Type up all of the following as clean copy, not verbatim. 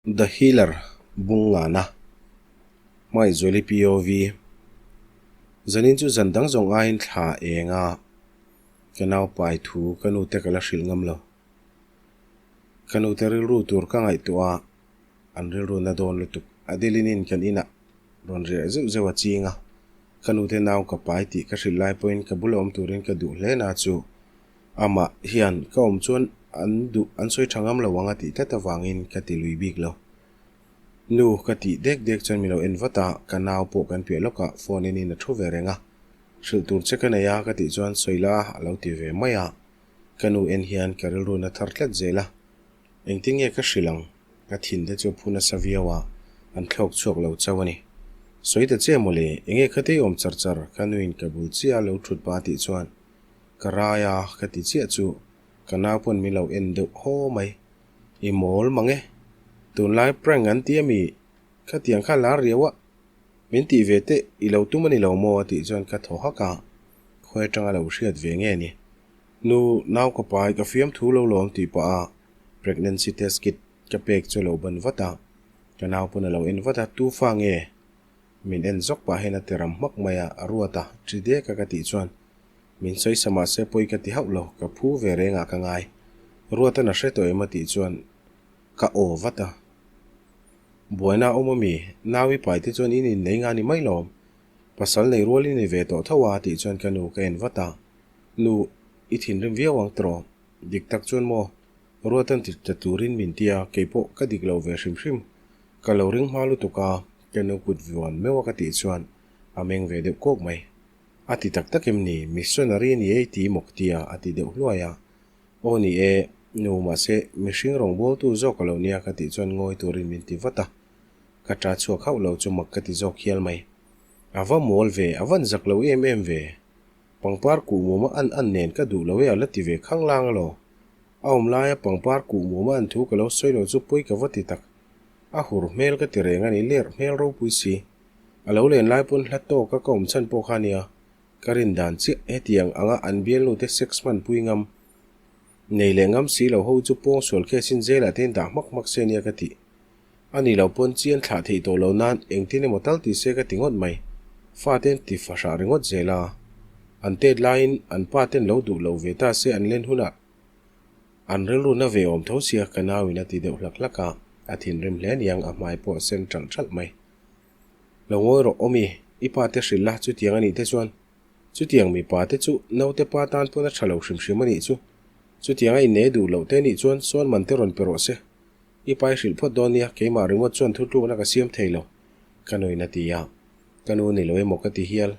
The Healer bung ngana Hmaizuali POV Zanin chu zan dang zawng aiin thla eng a, ka nau pai thu ka nute ka la hrilh ngam lo. Ka nute rilru tur ka ngaihtuah a, an rilru na dawn lutuk. Adeline-in kan inah rawn riah zeuh zeuh a ching a, ka nute nau ka pai tih ka hrilh lai pawhin ka bula awm turin ka duh hle na chu Amah hian ka awm chuan an duh an sawi tha ngam lo ang a tih tlat avangin ka ti lui bik lo. Nu ka tih dek dek chuan min lo en vat a, ka nau pawh kan piah lawkah phone enin a thu ve reng a. Hrilh tur che ka nei a ka tih chuan sawi la a lo ti ve mai a. Ka nu en hian ka rilru na thar tlat zel a. Engtin nge ka hrilh ang? Ka thin te chu a phu nasa viau a, an thlawk chhuak lo chauh a ni. Sawi ta che mawle, enge khatei awm char char ka nuin ka bul chiah a lo thut pah a tih chuan Ka rai a, ka ti chiah chu ka nau pawn min lo en deuh haw mai. I mawl mang e. Tunlai prank an ti ami? Khatiang kha lar riau a, min tih ve teh i lo tum a ni lo maw a tih chuan ka thaw hak a, khawi atanga lo hriat ve nge ni. Nu, nau ka pai ka fiam thu lo lawm tih pah a pregnancy test kit ka pek chu a lo ban vat a, ka nau pawn a lo en vat a, tu fa nge? Min en zawk pah hian a ti ram hmak mai a, a ruat a, ṭi dek a ka tih chuan min sawi sa mah se pawi ka ti hauh lo, ka phu ve reng ah ka ngai. Ruat a na hre tawh em a tih chuan ka aw vat a. Buaina a awm ami, nau i pai te chuan in innei nga ni mai lawm. Pasal nei rual i ni ve tawh tho a tih chuan ka nu ka en vat a. Nu, i thinrim viau ang tawh, dik tak chuan maw? Ruat an ti ta turin min ti a, keipawh ka dik lo ve hrim hrim. Ka lo ring hma lutuk a, ka nu kut vuan meuh a ka tih chuan a meng ve deuh kawk mai. A ti tak tak em ni, missionary a ni e i ti mawk tia a ti deuh hluai a. Aw ni e, nu mahse mihring rawngbawltu zawk a lo nia ka tih chuan ngawi turin min ti vat a. Ka ta chhuak hauh lo chu mak ka ti zawk hial mai. A va mawl ve, a van zak lo em em ve. Pangpar kuhmuma an an nen ka duh lo e a la ti ve khanglang alaw. A awm laia pangpar kuhmuma an thu ka lo sawi lo chu pawi ka va ti tak. A hur hmel ka ti reng a ni, ler hmel ropui si. A lo len lai pawn hla tawka ka awm chhan pawh kha nia, ka rin dan chiah hetiang anga an bialnute sex hman pui ngam nei leh ngam si lo ho chu pawngsual case in jail ah te in dah hmak hmak se nia ka tih. A nih loh pawn chian thlah theih tawh lo nan engtin emaw tal ti se ka ti ngawt mai. Fate an ti fahrah ringawt zel a, an tet laiin an pa ten lo duh lo ve ta se an len hunah An rilru na ve awm tho sia ka nau in a ti deuh hlak hlak a, a thinrim hle aniang a hmai pawh a sen ṭalh ṭalh mai. Lo ngawi rawh awmi, i pa te hrilh la chutiang anih te chuan chutiang mipa te chu naute pa tan pawn a ṭha lo hrim hrim anih chu, chutiang a innei duh loh te anih chuan sawn man te rawn pe rawh se. I pa i hrilh phawt dawn nia, keimah ringawt chuan thutlukna ka siam thei lo, ka nuin a ti a, ka nu ni lo emaw ka ti hial,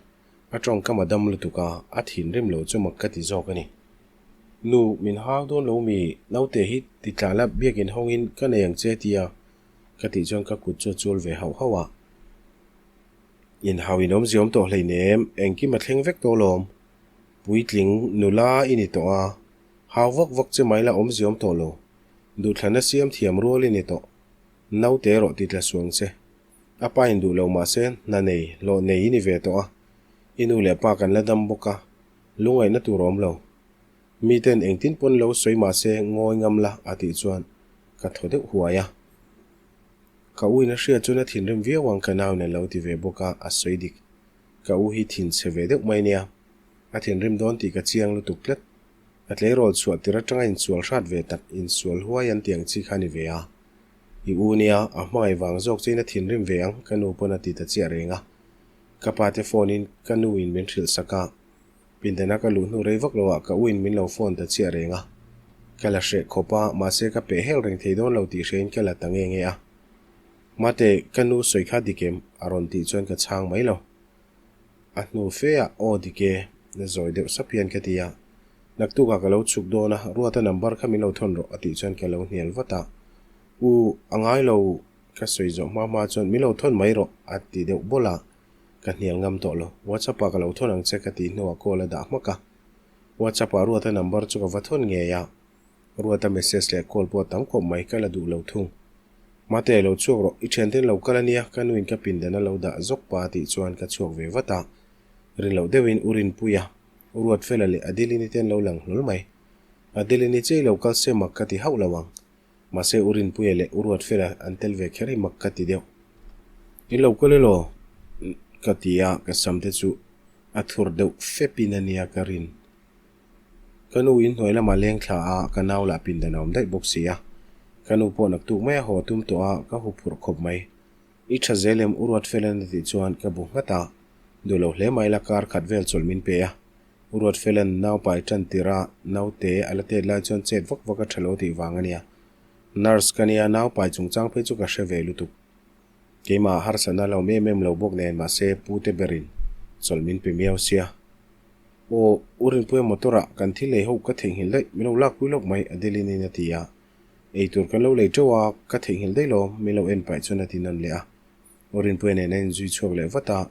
a tawngkam a dam lutuk a, a thinrim lo chu mak ka ti zawk a ni. Nu, min hau dawn lo mi, naute hi ti tla la biakin hawngin ka nei ang che tia ka tih chuan ka kut chu a chul ve hauh hauh a. Inhau in awmzia awm tawh hleinem, engkim a thleng vek tawh lawm. Puitling, nula i ni tawh a, hau vak vak che mai la awmzia awm tawh lo. Duhthlanna siam thiam rual i ni tawh. Naute erawh ti tla suang che. A pa in duh lo mahse hna nei, hlawh nei i ni ve tawh a, i nu leh pa kan la dam bawk a, Lungaihna tur awm lo. Miten engtin pawn lo sawi mah se ngawi ngam la a tih chuan ka thaw deuh huai a. Ka u in a hriat chuan a thinrim viau ang ka nau in a lo ti ve bawk a, a sawi dik. Ka u hi thin chhe ve deuh mai nia. A thinrim dawn tih ka chiang lutuk tlat. A tleirawl chhuah tir atanga insual hrat ve tak, insual huai an tih ang chi kha a ni ve a. I u nia, a hmangaih vang zawk chein a thinrim ve ang ka nu pawn a ti ta chiah reng a. Ka pa te phone in ka nu in min hrilh sak a, pindana ka luh hnu rei vak lo ah ka u in min lo phone ta chiah reng a. Ka la hreh khawp a, mahse ka peh hel reng thei dawn lo tih hre in ka la ta nge nge a. Mate, ka nu sawi kha dik em? a rawn tih chuan ka chhang mai lo. A hnu fe ah, aw dik e, na zawi deuh sap hian ka ti a. Naktuk ah ka lo chhuk dawn a, Ruata number kha min lo thawn rawh a tih chuan ka lo hnial vat a. U, a ngai lo. Ka sawi zawh hma hma chuan min lo thawn mai rawh a ti deuh bawlh a, ka hnial ngam tawh lo. WhatsApp ah ka lo thawn ang che ka tih hnuah call a dah hmak a. WhatsApp ah Ruata number chu ka va thawn ngei a, Ruata message leh call pawh a tam khawp mai ka la duh lo thung. Mate lo chhuak rawh, i thianten lo kal a nia ka nuin ka pindan a lo dah zawk pa a tih chuan ka chhuak ve vat a. Rin loh deuhin u Rinpuia, u Ruatfela leh Adeline-i te an lo lang hlawl mai. Adeline-i chei lo kal se mak ka ti hauh lo ang. Mahse U Rinpuia leh U Ruatfela an tel ve kher hi mak ka ti deuh. In lo kal elaw? Ka ti a, ka sam te chu a thur deuh fep in a nia ka rin. Ka nu in hnuai lamah leng thla a, ka nau lah pindan a awm daih bawk si a. Ka nu pawh naktuk mai a haw tum tawh a, ka huphurh khawp mai. I tha zel em U Ruatfela'n a tih chuan ka bu nghat a, duh lo hle mai la kar khat vel chawlh min pe a. U Ruatfela'n nau pai tan tirh a, naute a la tet lai chuan chet vak vak a tha lo tih vang a nia. Nurse ka nia, nau pai chungchang phei chu ka hre ve lutuk. Keimah harsatna a lo awm em em lo bawk nen mahse pu te berin chawlh min pe miau sia. Aw, U Rinpuia motor ah kan thil lei ho ka theihnghilh daih, min lo lakpui lawk mai Adeline in a ti a. Ei tur kan lo lei teuh a, ka theihnghilh daih lo, min lo en paih chuan a ti nawn leh a. U Rinpuia nen a inzui chhuak leh vat a,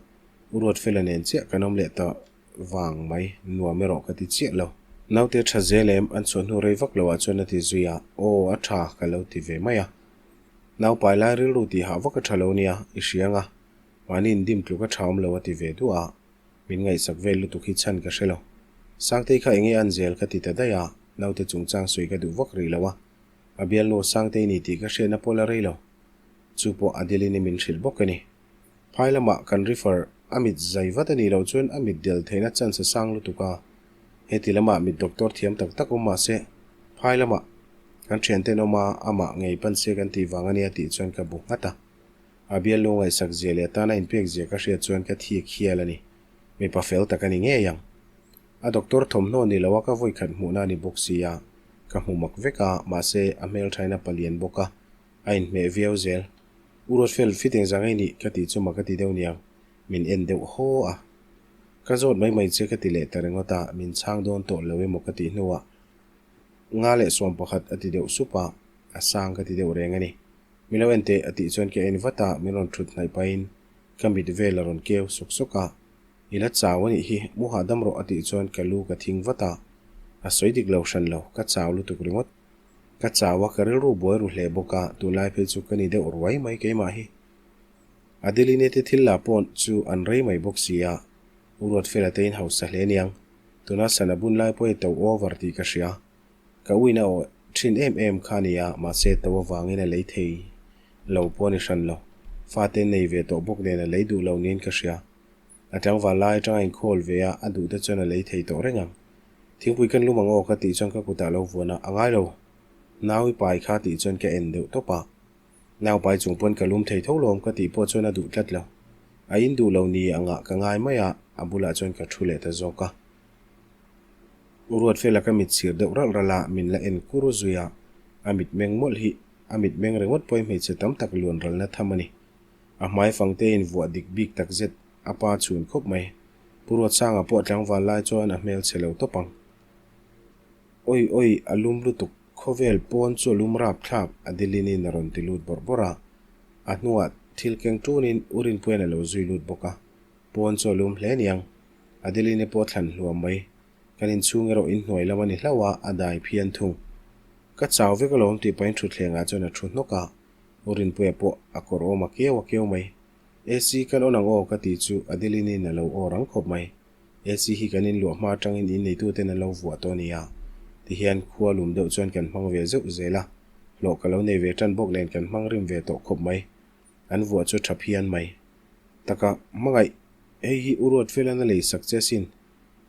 U Ruatfela nen chiah kan awm leh ta vang mai, nuam erawh ka ti chiah lo. Naute tha zel em, an chhuah hnu rei vak loah chuan a ti zui a, aw a tha ka lo ti ve mai a. Naupai lai rilru tih hah vak a tha lo nia, i hria ang a, mahni indim tluk a tha awm lo a ti ve duah a. Min ngaihsak vel lutuk hi chhan ka hre lo. Sangtei kha enge an zel ka ti ta daih a, naute chungchang sawi ka duh vak rih lo a. A bialnu Sangtei ni tih ka hriatna pawh la rei lo. Chu pawh Adeline-i min hrilh bawk a ni. Phai lamah kan refer a mit zai vat a nih loh chuan a mit del theihna chance a sang lutuk a. Heti lamah mit doctor thiam tak tak awm mahse phai lamah kan thianten awm a, amah ngei pan se kan tih vang a nia tih chuan ka bu nghat a. A bialnu ngaihsak zia leh atana inpek zia ka hriat chuan ka thik hial a ni. Mipa fel tak a ni ngei ang. A doctor thawmhnaw ni lo a ka vawi khat hmuhna a ni bawk si a, ka hmu mak vek a, mahse a hmelthain a palian bawk a, a inhmeh viau zel. U Ruatfel, fit engzah ngei nih ka tih chu mak a ti deuh niang, min en deuh haw a. Ka zawt mai mai che ka ti leh ta ringawt a, min chhang dawn tawh lo emaw ka tih hnuah nga leh 11 a ti deuh sup a, a sang ka ti deuh reng a ni. Min lo en teh a tih chuan ka en vat a, min rawn thut hnaih pahin ka mit vel a rawn keu sawk sawk a. I la chau a nih hi, mu hahdam rawh a tih chuan ka lu ka thing vat a. A sawi dik lo hran lo, ka chau lutuk ringawt. Ka chau a, ka rilru buai ru hle bawk a, tunlai phei chu ka ni deuh ruai mai keimah hi. Adeline te thil la pawh chu an rei mai bawk si a, U Ruatfela te in hausa hle niang, tuna sana bun lai pawh i to over tih ka hria. Ka uina aw thin em em kha nia, mahse to avangin a lei thei lo pawh a ni hran lo. Fate nei ve tawh bawk nen a lei duh lo niin ka hria. A tlangval lai atanga a inkhâwl ve a, a duh te chuan a lei thei tawh reng ang. Thingpui kan lum ang aw ka tih chuan ka kutah lo vuan a, a ngai lo. Nau i pai kha tih chuan ka en deuh tawp a. Nau pai chung pawn ka lum thei tho lawm ka tih pawh chuan a duh tlat lo. A in duh lo ni angah ka ngai mai a, a bulah chuan ka thu leh ta zawk a. U Ruatfela ka mit sir deuh ralh ralh a, min la en kur zui a, a mit meng mawlh hi a mit meng ringawt pawhin hmeichhe tam tak luan ralna tham a ni. A hmai fangte in vuah dik bik tak zet, a pa chhun khawp mai. Pu Ruatsanga pawh tlangval lai chuan a hmel chhe lo tawp ang. Oi oi, a lum lutuk, khawvel pawn chu a lum rap thlak, Adeline-in a rawn ti lut bawrh bawrh a. A hnuah thil keng tunin U Rinpuia'n a lo zui lut bawk a. Pawn chu a lum hle niang. Adeline pawh a thlan hluam mai. Kan inchhung erawh inhnuai lam a ni hlauh a, a dai phian thung. Ka chau vek alawm tih pahin thutthlengah chuan a thu hnawk a, U Rinpuia pawh a kawr awm a keu a keu mai. AC kan on ang aw ka tih chu Adeline-in a lo aw rang khawp mai. AC hi kan inluah hma atangin inneituten an lo vuah tawh a nia. Tihian khua lum deuh chuan kan hmang ve zeuh zel a, hlawh ka lo nei ve tan bawk nen kan hmang rim ve tawh khawp mai. An vuah chu tha phian mai. Taka, hmangaih, hei hi U Ruatfelan a lei sak che asin.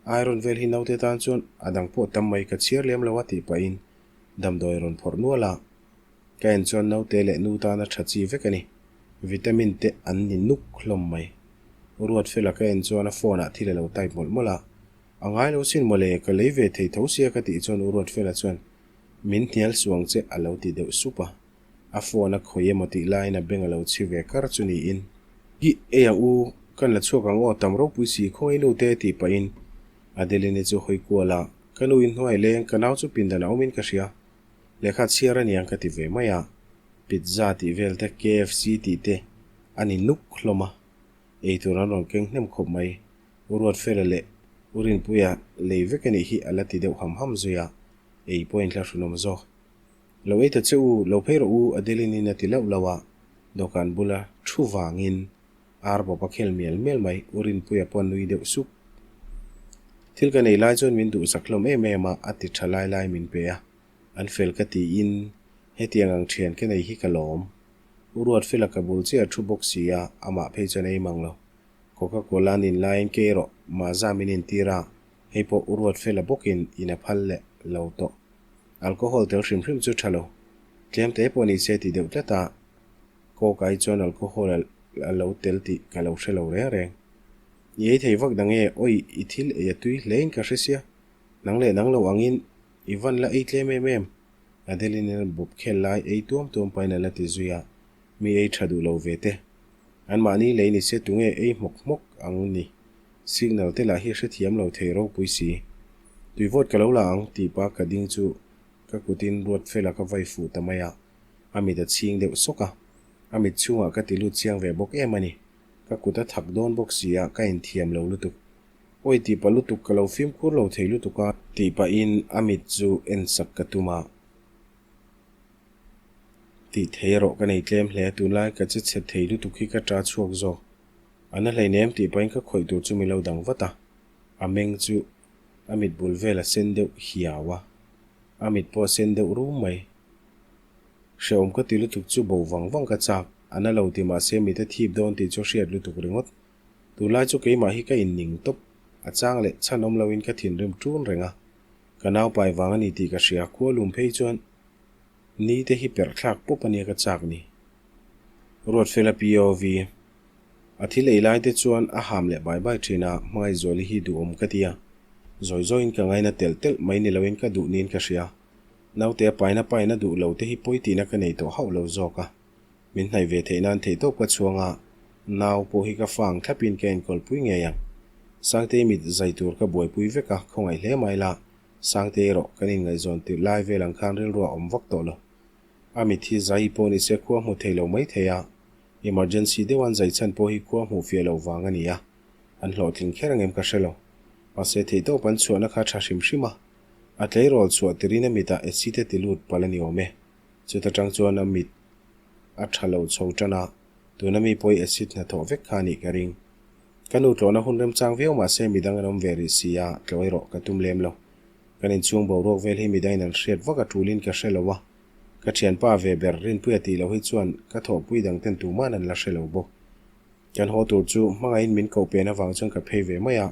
Iron vel hi naute tan chuan a dang pawh tam mai ka chhiar lem lo a tih pahin damdawi a rawn phawrh nual a. Ka en chuan naute leh nu tana tha chi vek a ni. Vitamin te an ni nuk hlawm mai. U Ruatfela ka en chuan a phone ah thil a lo type mawlh mawlh a. A ngai lo sin mawle, ka lei ve thei tho sia ka tih chuan U Ruatfela chuan min hnial suang che a lo ti deuh sup a. A phone a khawi emaw tih laiin a beng a lo chhi ve kar chu niin. Ih, ei ang u, kan la chhuak ang aw, tam ropui si, khawngaih nu te tih pahin Adeline chu hawi kual a, ka nu in hnuai leng, ka nau chu pindan a awmin ka hria, lehkha chhiar a niang ka ti ve mai a, pizza tih vel te, KFC tih te a ni nuk hlawm a, ei tur an rawn keng hnem khawp mai, U Ruatfela leh U Rinpuia lei vek a nih hi a la ti deuh ham ham zui a, ei pawhin thlahrunawm zawk. Lo ei ta che u, lo phei rawh u, Adeline-in a ti lauh lauh a, dawhkan bula thu vangin ar bawp a khel mial mial mai, U Rinpuia pawh a nui deuh sup. Thil ka nei lai chuan min duhsak hlawm em em a, a ti tha lai lai min pe a, an fel ka tiin. Hetiang ang thian ka nei hi ka lawm. U Ruatfela ka bul chiah a thu bawk si a, amah phei chuan ei mang lo. Coca Cola an in laiin kei erawh Maza min intir a, hei pawh U Ruatfela bawkin in a phal leh lo tawh. Alcohol tel hrim hrim chu tha lo. Tlem te pawh ni se ti deuh tlat a, Coke ai chuan alcohol a lo tel tih ka lo hre lo reng reng. I ei thei vak dang e, awi i thil ei a tui hlein ka hre sia. Nang leh nang lo angin i van la ei tlem em em. Adeline in bawp khel lai ei tuam tuam pahin a la ti zui a, mi ei tha duh lo ve te. Anmahni lei ni se tunge ei hmawk hmawk ang ni. Signal te lah hi hrethiam lo thei ropui si. Tui vawt ka lo la ang tih pa ka ding chu ka kutin ruat fela ka vai fuh ta mai a, a mit a chhing deuh sawk a. A mit chhungah ka ti lut chiang ve bawk em a ni. Ka kut a thak dawn bawk si a, ka inthiam lo lutuk. Awi tih pah lutuk ka lo fimkhur lo thei lutuk a. Tih pahin a mit chu en sak ka tum a. Tih thei erawh ka nei tlem hle, tunlai ka che chhe thei lutuk hi ka ta chhuak zawk. A na hleinem tih pahin ka khawih tur chu mi lo dang vat a. A meng chu a mit bul vel a sen deuh hiau a, a mit pawh a sen deuh rum mai. Hrehawm ka ti lutuk chu bo vang vang ka chak, a na lo ti mahse mit a thip dawn tih chu a hriat lutuk ringawt. Tunlai chu keimah hi ka inning tawp, a chang leh chhan awm loin ka thinrim ṭun reng a, ka naupai vang a ni tih ka hria, khua lum phei chuan ni te hi perh thlak pawp a nia ka chak ni. Ruatfela POV, A thil ei lai te chuan a ham leh bai bai thin a, Hmangaihzuali hi duhawm ka ti a, zawi zawiin ka ngaina telh telh mai ni loin ka duh niin ka hria. Naute a paina paina duh lo te hi pawi tihna ka nei tawh hauh lo zawk a. Min hnaih ve theih nan theihtawp ka chhuang a, nau pawh hi ka fang thlapin ka enkawlpui ngei ang. Sangtei mit zai tur ka buaipui vek a, khawngaih hle mai la, Sangtei erawh kan inngaihzawn tirh lai vel ang khan rilru a awm vak tawh lo. A mit hi zai pawh ni se khua hmu thei lo mai thei a, emergency deuh an zai chhan pawh hi khua hmuh fiah loh vang a ni a, an hlawhtling kher ang em ka hre lo. Mahse theihtawp an chhuahna kha tha hrim hrim a, a tleirawl chhuah tirin a mitah acid a ti lut palh a ni awm e. Chuta tang chuan a mit a tha lo chho tan a, tuna mi pawi acid hnathawh vek kha a nih ka ring. Ka nu tlawhna hun remchang viau mahse midang an awm ve rih si a, tlawh erawh ka tum lem lo. Kan inchhung boruak vel hi midangin an hriat vak a tulin ka hre lo a, ka thianpa ve ber Rinpuia tih loh hi chuan ka thawhpui dang ten tuman an la hre lo bawk. Kan haw tur chu hmangaihin min koh pen avang chuan ka phei ve mai a,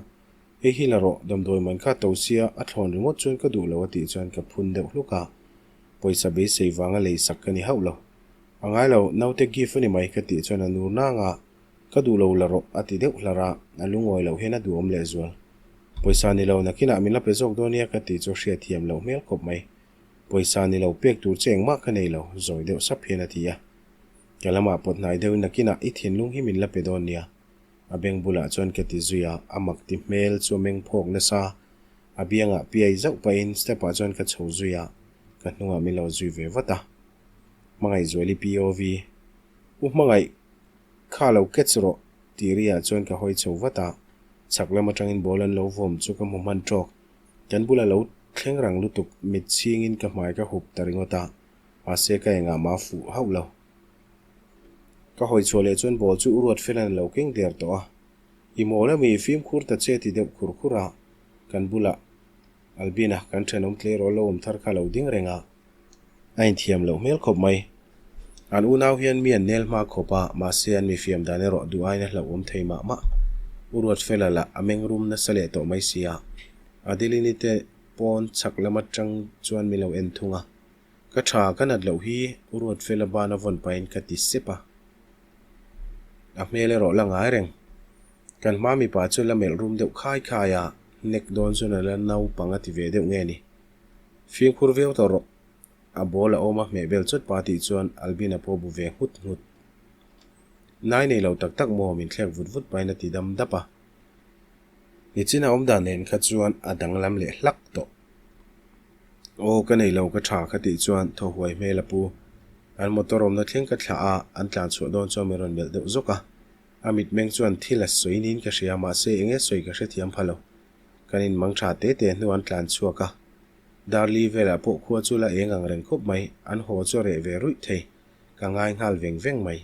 Hei hi la rawh, damdawi man kha to sia a thlawn ringawt chuan ka duh lo a tih chuan ka phun deuh hluk a, pawisa beisei vanga lei sak ka ni hauh lo. A ngai lo, naute gift a ni mai ka tih chuan a nur nang a, ka duh lo la rawh a ti deuh hlar a, a lungawi loh hian a duhawm lehzual. Pawisa ni lo nakinah min la pe zawk dawn nia ka tih chu hriat thiam loh hmel khawp mai. Pawisa ni lo pek tur che engmah ka nei lo, zawi deuh sap hian a ti a. Ka lamah pawt hnai deuhin nakinah i thinlung hi min la pe dawn nia. A beng bulah chuan ka ti zui a, a mak ti hmel chu a meng phawk nasa. A biangah piai zauh pahin step ah chuan ka chho zui a, ka hnungah min lo zui ve vat a. Hmangaihzuali POV, U Hmangaih, kha lo catch rawh tih ri ah chuan ka hawi chho vat a, chhak lam atangin ball an lo vawm chu ka hmu hman tawk. Kan bula lo thleng rang lutuk mit chhingin ka hmai ka hup ta ringawt a, mahse ka engah mah fuh hauh lo. Ka hawi chhuah leh chuan ball chu u ruat fel an lo keng der tawh a, I mawl ami fimkhur ta che ti deuh khur khur a, kan bulah Albina kan thenawm tleirawl lo awm thar kha lo ding reng a, a inthiam loh hmel khawp mai. An unau hian mi an nel hma khawp a, mahse an mi fiam dan erawh duh aiin a hlauhawm thei mah mah. U ruat fela lah a meng rum nasa leh tawh mai sia, Adeline-i te pawn chhak lam atang chuan min lo en thung a. Ka tha, ka nat loh hi U Ruatfela ban a vawn pahin ka ti sep a. A hmel erawh la ngai reng. Kan hma mipa chu la melh rum deuh khai khai a, nek dawn chuan a la naupang a ti ve deuh nge ni. Fimkhur viau tawh rawh. A ball a awm a hmeh bel chawt pa tih chuan Albina pawh bu ve nghut nghut. Nai nei lo tak tak maw min thlek vut vut pahin a ti dam dap a. Nichina awmdan nen kha chuan a danglam leh hlak tawh. Aw ka nei lo ka tha ka tih chuan thaw huai hmel a pu. An motor awmna thleng ka thlah a, an tlan chhuah dawn chuan min rawn melh deuh zawk a. A mitmeng chuan thil a sawi niin ka hria mahse eng nge sawi ka hrethiam pha lo. Kan inmang tha te te hnu an tlan chhuak a. Darli velah pawh khua chu la eng ang reng khawp mai, an haw chu a reh ve ruih thei. Ka ngai nghal veng veng mai.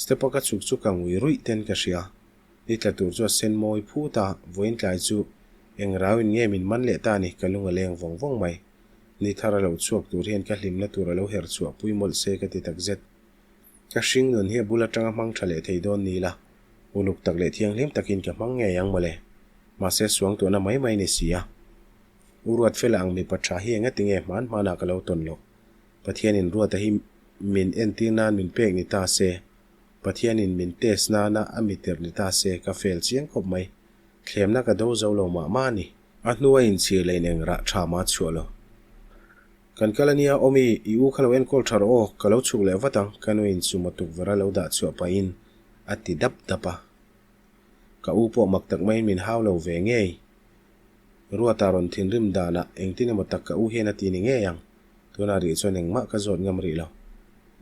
Step a ka chhuk chu ka ngui ruih ten ka hria. Ni tla tur chu a sen mawi phut a, vawiin tlai chu eng rauin nge min man leh ta ni ka lung a leng vawng vawng mai. Ni thar a lo chhuak tur hian ka hlimna tur a lo her chhuah pui mawlh se ka ti takzet. Ka hring nun hi a bul atanga hmang tha leh thei dawn ni la, uluk tak leh thianghlim takin ka hmang ngei ang mawle. Mahse suangtuahna mai mai ni si a. U Ruatfela ang mipa tha hi enga tinge hman hmanah ka lo tawn loh. Pathianin Ruata hi min entir nan min pek ni ta se, Pathianin min test nana a mi tirh ni ta se ka fail chiang khawp mai. Thlemna ka do zo lo mah mah a ni. A hnua inchhir leh in eng rah tha mah chhuah lo. Kan kal ania, Awmi, i u kha lo enkawl tha rawh aw, ka lo chhuk leh vat ang, ka nuin sumo tukverh a lo dah chhuah pahin a ti dap dap a. Ka u pawh mak tak maiin min hau lo ve ngei. Ruata rawn thinrim danah engtin emaw tak ka u hian a ti ni ngei ang, tunah rih chuan engmah ka zawt ngam rih lo.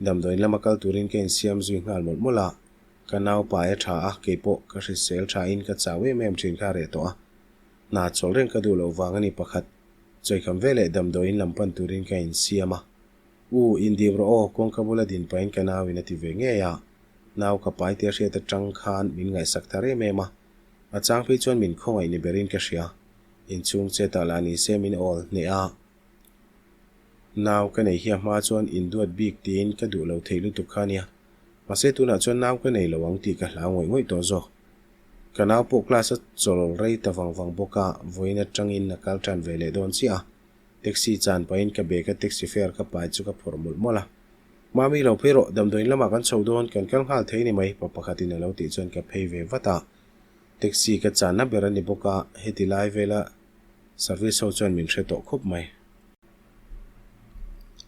Damdawiin lama kal turin ka insiam zui nghal mawlh mawlh a, ka nau pai a tha a, keipawh ka hrisel thain ka chau em em thin kha a reh tawh a. Hna chawlh reng ka duh loh vang a ni pakhat. Chawikam veleh damdawiin lam pan turin ka insiam a. U, indim rawh aw, kawngka bula din pahin ka nauin a ti ve ngei a. Nau ka pai tia hriat atang khan min ngaihsak thar em em a. A chang phei chuan min khawngaih ni berin ka hria. Inchhung chetah lah ni se min awl hneh a. Nau ka nei hi a hma chuan induat bik tiin ka duh lo thei lutuk kha nia. Mahse tunah chuan nau ka nei lo ang tih ka hlau ngawih ngawih tawh zawk. Ka nau pawh class a chawl rei ta vang vang bawk a, vawiin atangin a kal tan ve leh dawn chiah a. Taxi chan pahin ka bag a taxi fare ka pai chu ka phawrh mawlh mawlh a. Mami lo phei rawh, damdawiin lamah kan chho dawn, kan kal nghal thei ni mai, pa pakhatin a lo tih chuan ka phei ve vat a. Taxi ka channa ber a ni bawk a, heti lai vela service ho chuan min hre tawh khawp mai.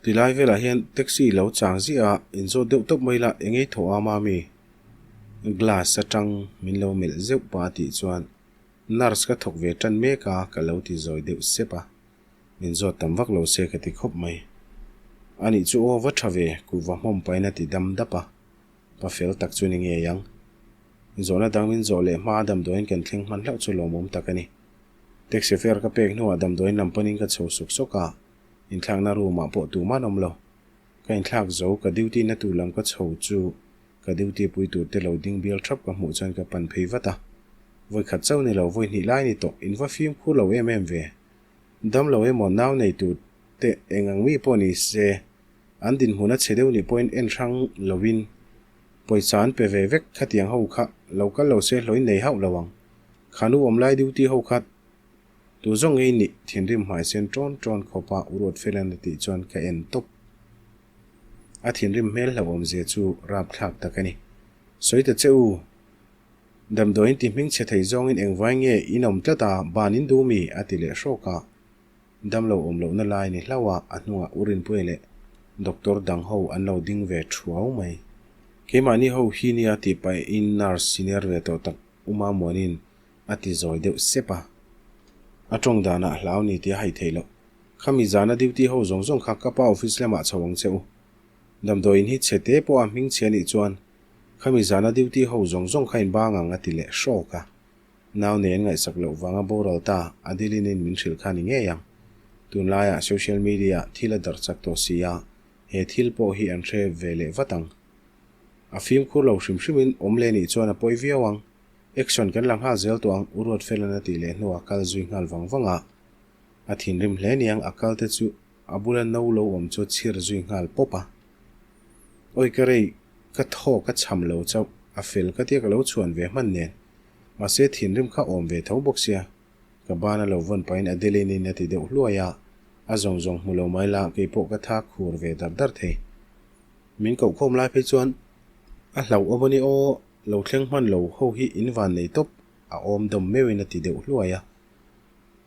Tilai velah hian taxi lo chang ziah a, inzawt deuh tawp mai la, engei thawh a Mami? Glass atang min lo melh zeuh pa tih chuan nurse ka thawk ve tan mek a ka lo ti zawi deuh sep a, min zawt tam vak lo se ka ti khawp mai. Anih chu aw va tha ve kuhva hmawm pahin a ti dam dap a, pa fel tak chu ni ngei ang. Zawhna dang min zawh leh hma damdawiin kan thleng hman hlauh chu lawmawm tak a ni. Taxi fare ka pek hnuah damdawiin lam panin ka chho suk sawk a, inthlakna room ah pawh tuman awm lo. Ka inthlak zo, ka duty na tur lam ka chho chu ka duty pui tur te lo ding bial thap ka hmuh chuan ka pan phei vat a. Vawi khat chauh ni lo, vawi hnih lai ni tawh, in va fimkhur lo em em ve. Dam lo emaw nau nei tur te eng ang mi pawh ni se, an dinhmun a chhe deuh nih pawhin en hrang lovin pawisa an pe ve vek khatiang ho kha lo kal lo se hlawin nei hauh lo ang. Khanu awm lai duty ho kha tu zawng ngei nih thinrim hmai sen ṭawn ṭawn khawpa u ruat fel a tih chuan ka en tawp. A thinrim hmel hlauhawm zia chu rapthlak tak a ni. Sawi ta che u, damdawiin ti hming chhe thei zawngin engvai nge in awm tlat a, ban in duh mi? a ti leh hrawk a. Damlo awm lohna lai ni hlauh a, a hnungah u Rinpuia leh doctor dang ho an lo ding ve thuau mai. Keimahni ho hi nia tih pahin nurse senior ve tawh tak U Mamuanin a ti zawi deuh sep a. A tawng danah hlau ni tih a hai theih loh. Khami zana duty ho zawng zawng kha ka pa office lamah chho ang che u. Damdawiin hi chhe te pawh a hming chhe anih chuan khami zana duty ho zawng zawng kha in bang ang a ti leh hrawk a. Nau nei an ngaihsak loh vanga boral ta Adeline-in min hrilh kha ni ngei ang. Tunlaiah social media-ah thil a darh chak tawh si a, he thil pawh hi an hre ve leh vat ang. A fimkhur lo hrim hrimin awm leh nih chuan a pawi viau ang. Action kan la nghal zel tawh ang, U Ruatfelan a tih leh hnuah kal zui nghal vang vang a. A thinrim hle niang a kal te chu a bula no lo awm chu a chhir zui nghal pawp a. Awi ka rei, ka thaw ka cham lo chauh, a fel ka tia ka lo chhuan ve hman nen. Mahse thinrim kha awm ve tho bawk sia. Ka ban a lo vawn pahin Adeline-in a ti deuh hluai a, a zawng zawng hmu lo mai la keipawh ka tha khur ve dar dar thei. Min koh khawm lai phei chuan a hlauh awm a ni aw, lo thleng hman lo ho hi in van nei tawp a awm dawm meuhin a ti deuh hluai a.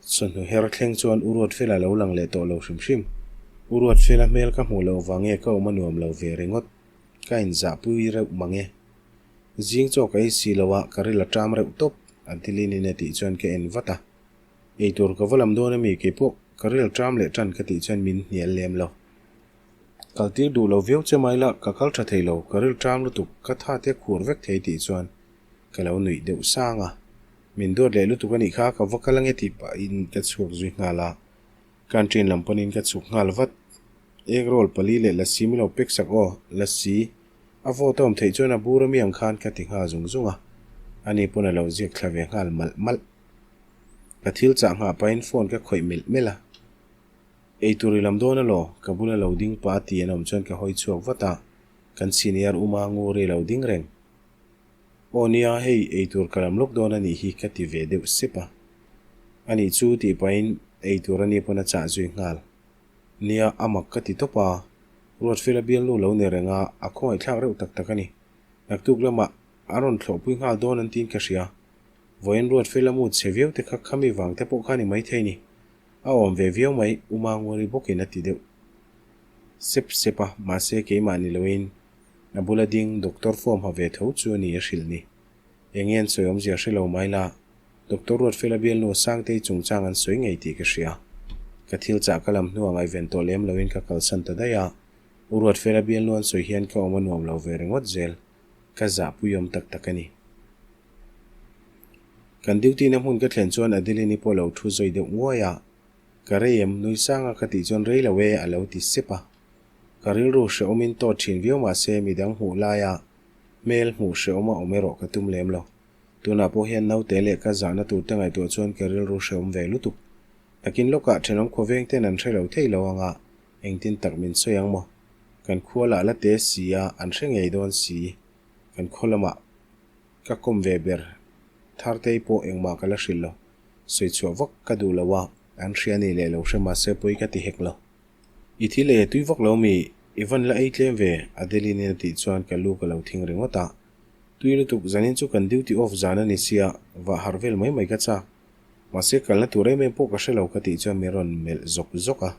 Chawhnu her thleng chuan U Ruatfela lo lang leh tawh lo hrim hrim. U Ruatfela hmel ka hmuh loh vang nge ka awm a nuam lo ve ringawt. Ka inzahpui reuh mang e. Zing chaw ka ei si lo a, ka ril a ṭam reuh tawp, a dilin in a tih chuan ka en vat a. Eitur ka va lam dawn ami keipawh ka ril ṭam leh ṭan ka tih chuan min hnial lem lo. Kal tir duh lo viau che mai la, ka kal tha thei lo, ka ril ṭam lutuk, ka tha te khur vek thei tih chuan ka lo nuih deuh sang a. Min duat leh lutuk a nih kha, ka va kal ange tih pahin ka chhuak zui nghal a. Canteen lam panin ka chhuk nghal vat. Egg roll pali leh lassi min lo pek sak aw, lassi a vawt a awm theih chuan a bur ami ang khan ka ti nghal zung zung a. Ani pawn a lo ziak thla ve nghal malh malh. Ka thil chah nghah pahin phone ka khawih melh melh a. Eitur i lam dawn alaw? Ka bula lo ding pa ti an awm chuan ka hawi chhuak vat a, kan senior Uma Nguri lo ding reng. Aw nia, hei eitur ka lam lawk dawn a nih hi ka ti ve deuh sep a. A nih chu tih pahin eitur a ni pawn a chah zui nghal. Nia, a mak ka ti tawp a, Ruatfela bialnu lo ni reng a, a khawngaihthlak reuh tak tak a ni. Naktuk lamah a rawn thlawhpui nghal dawn an tiin ka hria. Vawiin Ruatfela mu chhe viau te kha khami vang te pawh kha ni maithei ni. A awm ve viau mai, U Manguri bawkin a ti deuh sep sep a, mahse keimah ni loin a bula ding doctor form ha ve tho chu a ni a hrilh ni. Enge an sawi awmzia hre lo mai la, Doctor Ruatfela bialnu Sangtei chungchang an sawi ngei tih ka hria. Ka thil chah ka lam hnuah ngaihven tawh lem loin ka kalsan ta daih a, U Ruatfela bialnu an sawi hian ka awm a nuam lo ve ringawt zel, ka zahpui awm tak tak a ni. Kan duty na hmun ka thlen chuan Adeline-i pawh lo thu zawi deuh nguai a, Ka rei em? Nui sanga ka tih chuan rei lo e a lo ti sep a. Ka rilru hrehawmin tawt thin viau mah se midang hmuh laia hmel hmuh hrehawm a awm erawh ka tum lem lo. Tunah pawh hian naute leh ka zahna tur te ngaihtuah chuan ka rilru hrehawm ve lutuk. Takin lawkah thenawm khawveng ten an hre lo thei lo anga engtin tak min sawi ang maw? Kan khua lah la te si a, an hre ngei dawn si. Kan khaw lamah. Ka kawm ve ber. Thartei pawh engmah ka la hrilh lo. Sawi chhuah vak ka duh lo a, an hria ni leh lo hre mahse pawi ka ti hek lo. I thil ei a tui vak lo mi, i van la ei tlem ve, Adeline-in a tih chuan ka lu ka lo thing ringawt a. Tui lutuk, zanin chu kan duty off zan a ni sia, vah harh vel mai mai ka chak. Mahse kalna tur em em pawh ka hre lo ka tih chuan min rawn melh zawk zawk a.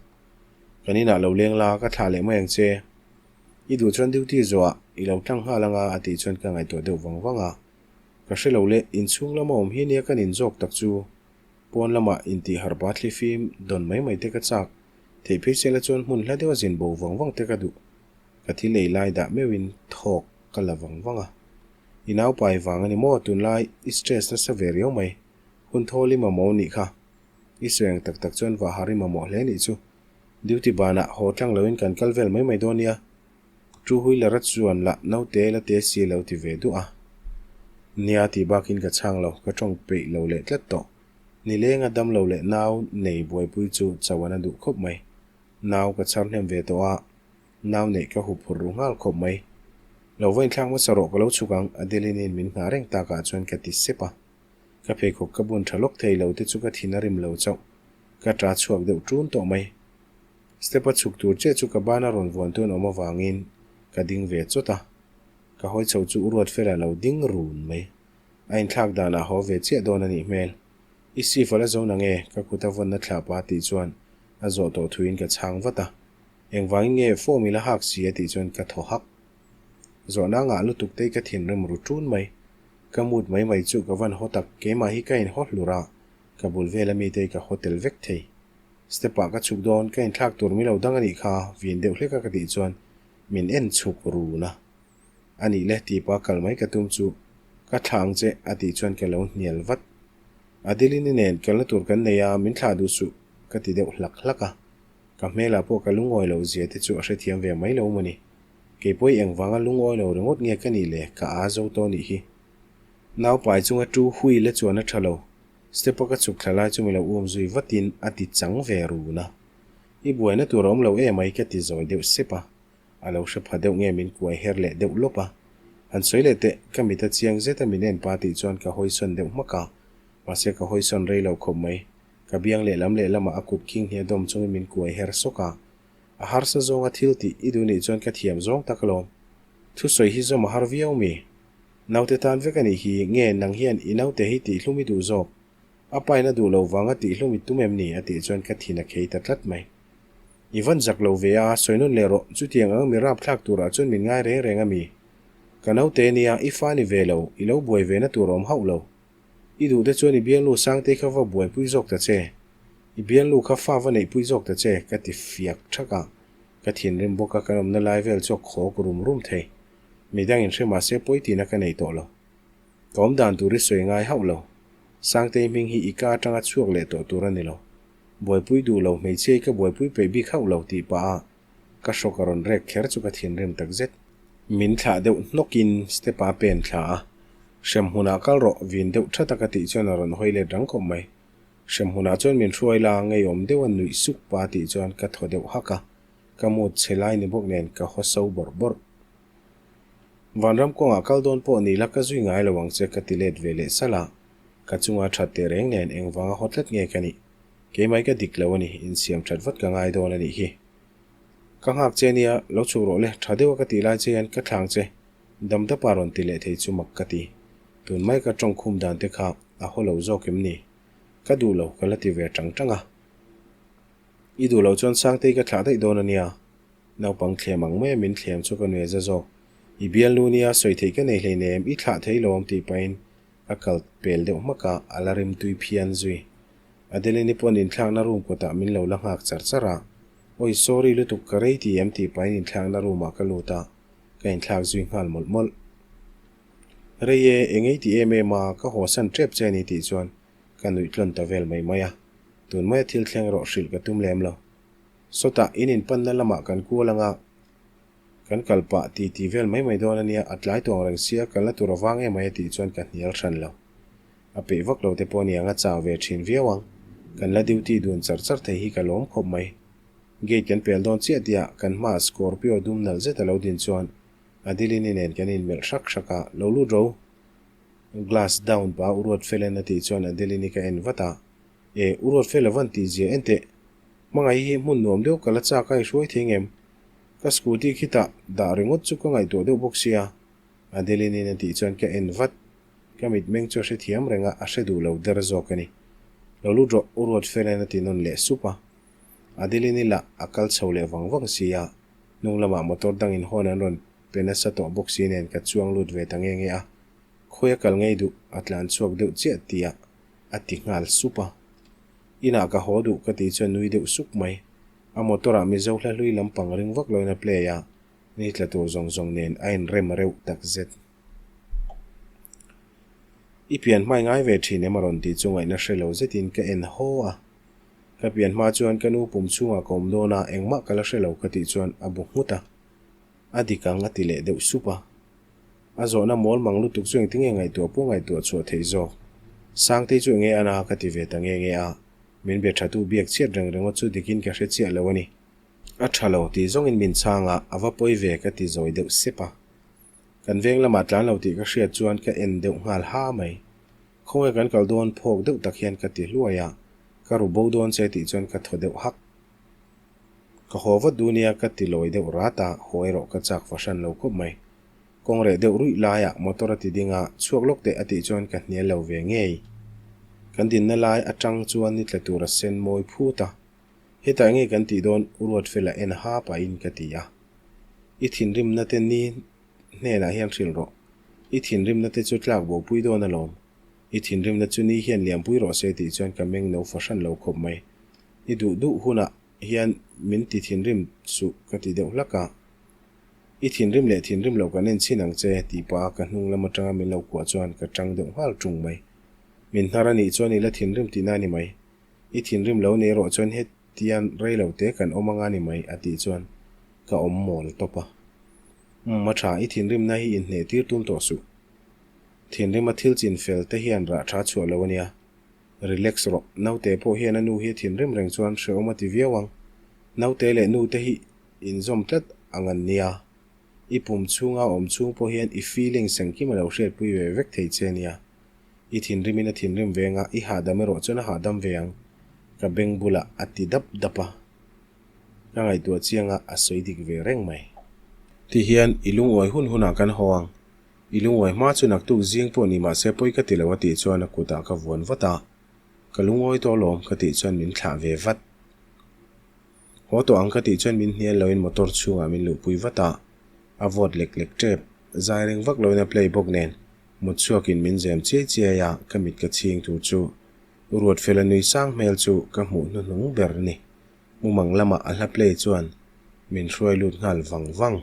Kan inah lo leng la, ka thlah leh mai ang che. I duh chuan duty zawhah i lo tlang nghal anga a tih chuan ka ngaihtuah deuh vang vang a. Ka hre lo le, inchhung lama awm hi nia ka nin zawk tak chu. Pawn lamah intih harh ba thli fim dawn mai mai te ka chak. Theih phei sela chuan hmun hla deuha zin bo vang vang te ka duh. Ka thil ei lai dah meuhin thawk ka la vang vang a. I naupai vang a ni maw tunlai i stress nasa ve riau mai. Hun thawl i mamawh nih kha. I sawi ang tak tak chuan vahar i mamawh hle nih chu. Duty banah haw tlang loin kan kal vel mai mai dawn nia. Two wheeler a chuan lah naute la te si lo ti ve duah a. Nia tih bakin ka chhang lo, ka tawng peih lo leh tlat tawh. Nilenga dam lo leh nau nei buaipui chu chauh an a duh khawp mai. Nau ka chhar hnem ve tawh a, nau neih ka hup phurh ru nghal khawp mai. Lo va inthlak hmasa rawh ka lo chhuk ang, Adeline-in min nghah reng takah chuan ka ti sep a. Ka pheikhawk ka bun tha lawk thei lo te chu ka thin a rim lo chauh. Ka ta chhuak deuh ṭun tawh mai. Step a chhuk tur chiah chu ka bana rawn vuan tun awm avangin ka ding ve chawt a. Ka hawi chho chu U Ruatfela lo ding run mai. A inthlak danah haw ve chiah dawn a nih hmel. I sif a la zo nange? Ka kut a vawnna thla pa tih chuan a zawh tawh thuin ka chhang vat a. Engvangin nge form i la hak si a tih chuan ka thaw hak. Zawhna ngah lutuk te ka thinrim ru ṭun mai. Ka mut mai mai chu ka van haw tak, keimah hi ka inhaw hlur a, ka bul vel ami te ka haw tel vek thei. Step ah ka chhuk dawn, ka inthlak tur mi lo dang a nih kha, vin deuh hlek a ka tih chuan min en chhuk run a. A nih le tipa kal mai ka tum chu ka thlah ang che a tih chuan ka lo hnial vat. Adeline nen kalna tur kan nei a, min thlah duh suh ka ti deuh hlak hlak a. Ka hmelah pawh ka lungawi lo zia te chu a hrethiam ve mai lo maw ni. Keipawh engvanga lungawi lo ringawt nge ka nih le ka aa zo tawh nih hi. Naupai chunga tu hui la chuan a tha lo. Step a ka chhuk thla lai chu mi lo um zui vatin a ti chang ve run a. I buaina tur a awm lo emai ka ti zawi deuh sep a. A lo hre pha deuh nge min kuai her leh deuh lawp a. Han sawi leh teh, ka mit a chiang zet a min en pa tih chuan ka hawisawn deuh hmak a. Mahse ka hawisawn rei lo khawp mai. Ka biang lehlam lehlamah a kut khing hi a dawm chungin min kuai her sawk a. A harsa zawnga thil tih i duh nih chuan ka thiam zawng tak alawm. Thusawi hi zawm a har viau mi? Naute tan vek a nih hi, nge nang hian i naute hi tihhlum i duh zawk? A pain a duh lo vanga tihhlum i tum em ni? a tih chuan ka thin a khei ta tlat mai. I van zak lo ve a, sawi nawn leh rawh, chutiang ang mi rapthlak turah chuan min ngai reng reng a mi? Ka naute nia, i fa ni ve lo, i lo buai ve na tur a awm hauh lo. I duh te chuan i bialnu Sangtei kha va buaipui zawk ta che. I bialnu kha fa va neihpui zawk ta che, ka ti fiak thak a. Ka thinrim bawk a, kan awmna lai vel chu a khawk rum rum thei. Midang in hre mahse pawi tihna ka nei tawh lo. Ka awm dan tur i sawi ngai hauh lo. Sangtei hming hi i ka atanga chhuak leh tawh tur a ni lo. Buaipui duh lo hmeichhia i ka buaipui peih bik hauh lo tih pah a ka hrawk a rawn rek kher chu ka thinrim tak zet. Min thlah deuh hnawkin step a pen thla a. Hrem hmunah kal rawh vin deuh that a ka tih chuan a rawn hawi let rang khawp mai. Hremhmunah chuan min hruai la, ngeiawm deuha nuih suk pa tih chuan ka thaw deuh hak a, ka mood chhe lai ni bawk nen ka haw so bawrh bawrh. Vanram kawngah kal dawn pawh ni la ka zui ngai lo ang che ka ti let ve leh salh a, ka chunga that teh reng nen engvanga haw tlat nge ka nih? Keimai ka dik lo a ni, insiam that vat ka ngai dawn a nih hi. Ka nghak che nia, lo chhuk rawh le, tha deuha ka tih lai che hian ka thlang che, dam dapa rawn ti leh thei chu mak ka ti. Tun mai ka tawngkhum dan te kha a haw lo zawk em ni? Ka duh lo, ka la ti ve tang tang a. I duh loh chuan Sangtei ka thlah daih dawn a nia. Naupang thlem ang maia min thlem chu ka nuai za zawk. I bialnu nia, sawi theih ka nei hleinem, i thlah thei lawm tih pahin a kal pel deuh hmak a, a la rim tui phian zui. Adeline-i pawn inthlakna room kawtah min lo la nghak char char a. Awi sorry lutuk ka rei ti em tih pahin inthlakna room ah ka lut a, ka inthlak zui nghal mawlh mawlh. Rei e, eng ei ti em em a, ka haw san tep che a ni tih chuan ka nuih tlawn ta vel mai mai a. Tun maia thil thleng rawh hrilh ka tum lem lo. Sawtah in inpanna lamah kan kual anga kan kal pah ti ti vel mai mai dawn a nia, a tlai tawng reng sia, kalna tur a vang em mai a tih chuan ka hnial hran lo. A peih vak lo te pawh aniang a chau ve thin viau ang. Kan la duty dun char char thei hi ka lawm khawp mai. Gate kan pel dawn chiah tihah kan hmaah Scorpio dum nalh zet a lo din chuan Adeline-i nen kan inmelh hrak hrak a, lo lut ro. Glass down pa u Ruat Felen a tih chuan Adeline-i ka en vat a. E, u Ruat Fel a van tih zia en teh. Hmangaih hi hmun nuam deuh ka la chak a i hruai thei ngem? Ka scooty khitah dah ringawt chu ka ngaihtuah deuh bawk sia. Adeline-in a tih chuan ka en vat. Ka mitmeng chu a hrethiam reng a, a hre duh lo der zawk a ni. Lo lut rawh, U Ruat Felen a ti nawn leh sup a. Adeline-i lah a kal chho leh vang vang si a, hnung lamah motor dangin horn an rawn pe nasa tawh bawk si nen ka chuang lut ve ta nge nge a. Khawi a kal ngei duh, a tlan chhuak deuh chiah tih ah a ti nghal sup a. Inah ka haw duh ka tih chuan nui deuh suk mai. A motor ah Mizo hla hlui lampang ring vak loin a play a, ni tla tur zawng zawng nen a inrem reuh takzet. I pian hmai ngai ve thin em a rawn tih chu ngaihna hre lo zetin ka en haw a. Ka pian hma chuan ka nu pum chhungah ka awm dawn a, engmah ka la hre lo ka tih chuan a bu nghut a. A dik ang a ti leh deuh sup a. A zawhna mawl mang lutuk chu engtinge ngaihtuah pawh ngaihtuah chhuah theih zawk. Sangtei chu enge a na ka ti ve ta nge nge a, min be tha tu biak chhiat reng ringawt chu dikin ka hre chiah lo a ni. A tha lo tih zawngin min chhang a, a va pawi ve ka ti zawi deuh sep a. Kan veng lamah tlan lo tih ka hriat chuan ka en deuh nghal ha mai. Khawnge kan kal dawn phawk deuh tak hian ka ti hluai a, ka ru bo dawn che tih chuan ka thaw deuh hak. Ka haw vat duh nia ka ti lawi deuh rat a, haw erawh ka chak fahran lo khawp mai. Kawng reh deuh ruih laiah motor a ti ding a, chhuak lawk teh a tih chuan ka hnial lo ve ngei. Kan dinna lai atang chuan ni tla tur a sen mawi phut a. Hetah nge kan tih dawn U Ruatfela en ha pahin ka ti a. I thinrimna te ni hnenah hian hrilh rawh. I thinrimna te chu tlak bopui dawn alawm. I thinrimna chu ni hian liampui rawh se tih chuan ka meng no fahran lo khawp mai. I duh duh hunah hian min ti thinrim suh ka ti deuh hlak a. I thinrim leh thinrim loh kan en chhin ang che tih pah a ka hnung lam atanga min lo kuah chuan ka tang deuh nghal tung mai. Min hnar a nih chuan i la thinrim tihna a ni mai. I thinrim lo nei erawh chuan hetian rei lo te kan awm anga ni mai a tih chuan ka awm mawl tawp a. Umm a tha, i thinrimna hi inhneh tir tum tawh suh. Thinrima thil chin fel te hian rah tha chhuah lo a nia. Relax rawh, naute pawh hian a nu hi a thinrim reng chuan hrehawm a ti viau ang. Naute leh nu te hi inzawm tlat ang an nia. I pum chhunga awm chhung pawh hian i feelings engkim a lo hriatpui ve vek thei che nia. I thinrimin a thinrim ve anga, i hahdam erawh chuan a hahdam ve ang, ka beng bulah a ti dap dap a. Ka ngaihtuah chiang a, a sawi dik ve reng mai. Ti hian i lungawi hun hunah kan haw ang. I lungawi hma chu naktuk zing pawh ni mahse pawi ka ti lo a tih chuan a kutah ka vuan vat a. Ka lungawi tawh alawm ka tih chuan min thlah ve vat. Haw tawh ang ka tih chuan min hnial loin motor chhungah min luhpui vat a. A vawt lek lek tep. Zai reng vak loin a play bawk nen. Mut chhuakin min zem chiai chiai a, ka mit ka chhing tur chu Ruatfela nui sang hmel chu ka hmuh hnuhnung ber ni. Mumang lamah a hla play chuan min hruai lut nghal vang vang.